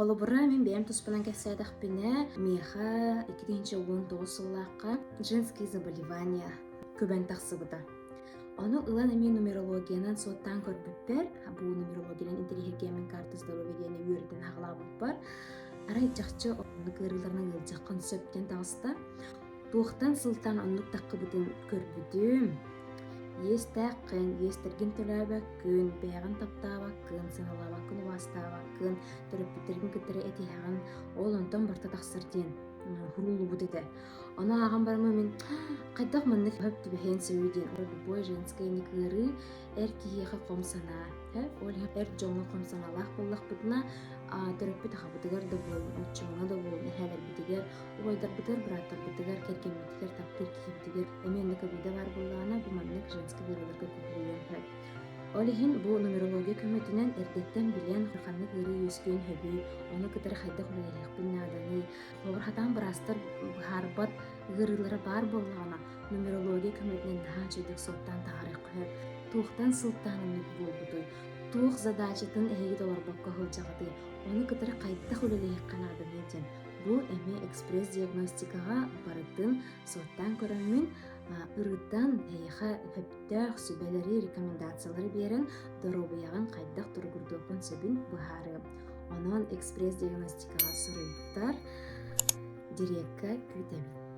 Холобура, мин бэйэм туспунан кэпсээтэхпинэ, миэхэ 2019 сыллаахха женские заболевания көбөн тахсыбыта. Ону ылан эмиэ нумерологиянан суоттаан көрбүппэр, бу нумерологиянан интэриэһиргээммин карта здоровья диэни үөрэтэн аҕалаабыппар, арай чахчы оннук ыарыыларынан ыалдьаххын сөп диэн таҕыста. Туохтан сылтаан оннук таххыбытын көрбүтүм. Иэстээххин, иэстэргин төлөөбөккүн, бэйэҕин таптаабаккын, сыаналаабаккын, убаастаабаккын, төрөппүттэргин кытары этиһэҕин, ол онтон барыта тахсар диэн уһурууллубут этэ. Ону ааҕан бараммын мин хайдах маннык хөп түбэһиэн сөбүй диэн любой женскай ник ыарыы эр киһиэхэ хом санаа ол иһин эр дьоҥҥо хом санаалаах буоллахпытына төрөппүт аҕабытыгар да буоллун, отчуҥҥа да буоллун, эһээлэрбитигэр, убайдарбытыгар, бырааттарбытыгар, кэргэммитигэр, таптыыр киһибитигэр эмиэ оннук обида баар буоллаҕына, бу маннык женскай ыарыыларга кубулуйуон сөп. Ол иһин бу нумерология көмөтүнэн эрдэттэн билэн ханнык ыарыы үөскүөн сөбүй, ону кытары хайдах үлэлэһиэхпин нааданый, Холобур, хатаан быраастар быһаарбат ыарыылара баар буоллаҕына, нумерология көмөтүнэн наһаа үчүгэйдик суоттаан таһаарыахха сөп. Туохтан сылтаан оннук буолбутуй? Туох задачатын эһиги толорбокко сылдьаҕытый? Ону кытары хайдах үлэлэһиэххэ нааданый диэн. Бу эмиэ экспресс-диагностикаҕа барытын суоттаан көрөммүн, ырытан эйиэхэ сөптөөх сүбэлэри, рекомендациялары биэрэн, доруобуйаҕын хайдах туругурдуоххун сөбүн быһаарыам. Онон экспресс-диагностикаҕа суруйтар, дирекка күүтэбин.